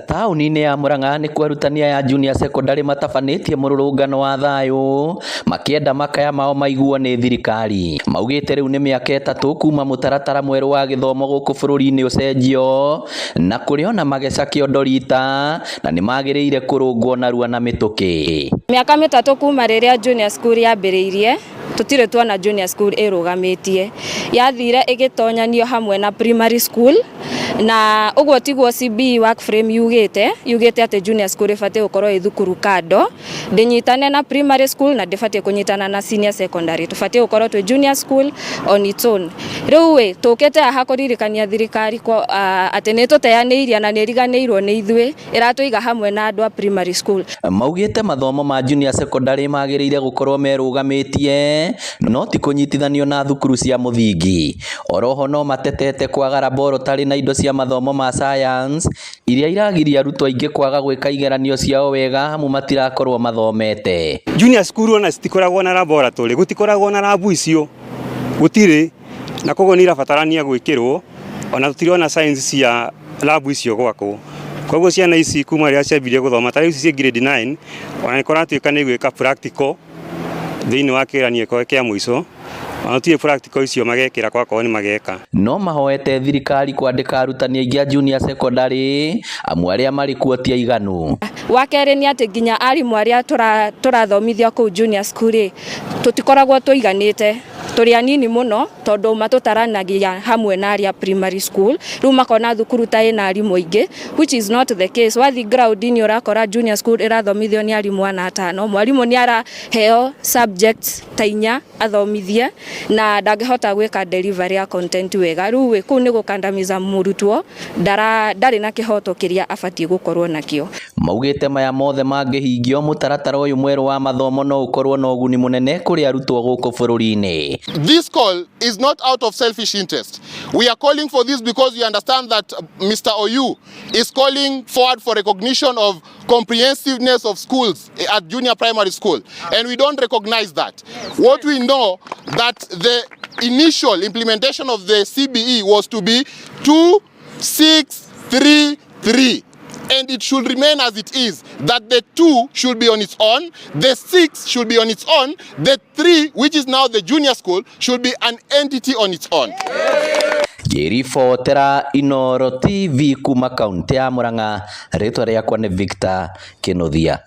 Taũni-inĩ ya Murang'a nĩkuo arutani aya a junior secondary matabanĩtie mũrũrũngano wa thayũ makĩenda makaya mao maiguo nĩ thirikari. Maugĩte rĩu nĩ mĩaka 3 kuma mũtaratara mwerũ wa gĩthomo gũkũ bũrũri-inĩ ũcenjio na kũrĩ ona mageca kĩondo rita na nĩ magĩrĩire kũrũngwo narua na mĩtũkĩ. Mĩaka 3 kuma rĩrĩa junior school yambĩrĩirie, tũtirĩ tuona junior school ĩrũgamĩtie. Yathire ĩgĩtonyanio hamwe na primary school, na ũguo tiguo CBE work frame yugĩte. Yugĩte atĩ junior school ĩbatiĩ gũkorwo ĩ thukuru kando, ndĩnyitane na primary school na ndĩbatiĩ kũnyitana na senior secondary. Tũbatiĩ gũkorwo twĩ junior school on its own. Rĩu ĩ tũkĩte haha kũririkania thirikari atĩ nĩ tũteanĩirie na nĩ ĩriganĩirwo nĩ ithuĩ, ĩratũiga hamwe na andũ a primary school. Maugĩte mathomo ma junior secondary magĩrĩire gũkorwo merũgamĩtie no ti kũnyitithanio na thukuru cia mũthingi. Oroho no matetete kwaga laboratory na indo cia mathomo ma science iria iragiria arutwo aingĩ kwaga gwĩka igeranio ciao wega amu matirakorwo mathomete. Junior school ona citikoragwo na laboratory, gũtikoragwo na lab icio, gũtirĩ, na koguo nĩ irabatarania gwĩkĩrwo, ona tũtirona science cia lab icio gwakwo. Koguo ciana ici kuma rĩrĩa ciambirie gũthoma, ta rĩu ici ciĩ grade 9, ona nĩ kũratuĩka nĩ gwĩka practical thĩinĩ wa kĩgeranio kĩa mũico, ona gũtirĩ practical icio magekĩra kwakorwo nĩ mageka. No mahoete thirikari kwandĩka arutani aingĩ a junior secondary amu arĩa marĩ kuo ti aiganu. Wa kerĩ nĩ atĩ nginya arimũ arĩa tũrathomithia kũu junior school rĩ, tũtikoragwo tũiganĩte, tũrĩ anini mũno tondũ matũtaranagia hamwe na arĩa primary school. Rĩu makona thukuru ta ĩna arimũ aingĩ, which is not the case. Wathiĩ ground-inĩ ũrakora junior school ĩrathomithio nĩ arimũ ana atano, mwarimũ nĩ araheo subjects ta 4 athomithie na ndangĩhota gwĩka delivery ya content wega. Rĩu ĩ kũu nĩ gũkandamiza mũrutwo, ndarĩ na kĩhoto kĩrĩa abatiĩ gũkorwo nakĩo. Maugĩte maya mothe mangĩhingio, mũtaratara ũyũ mwerũ wa mathomo no ũkorwo na ũguni mũnene kũrĩ arutwo gũkũ bũrũri-inĩ. This call is not out of selfish interest. We are calling for this because we understand that Mr. Oyu is calling forward for recognition of comprehensiveness of schools at junior primary school, and we don't recognize that. What we know that the initial implementation of the CBE was to be 2, 6, 3, 3. And it should remain as it is, that the 2 should be on its own, the 6 should be on its own, the 3, which is now the junior school, should be an entity on its own. Ngĩribotera Inooro TV kuma kaunti ya Murang'a, rĩtwa rĩakwa nĩ Victor Kinuthia.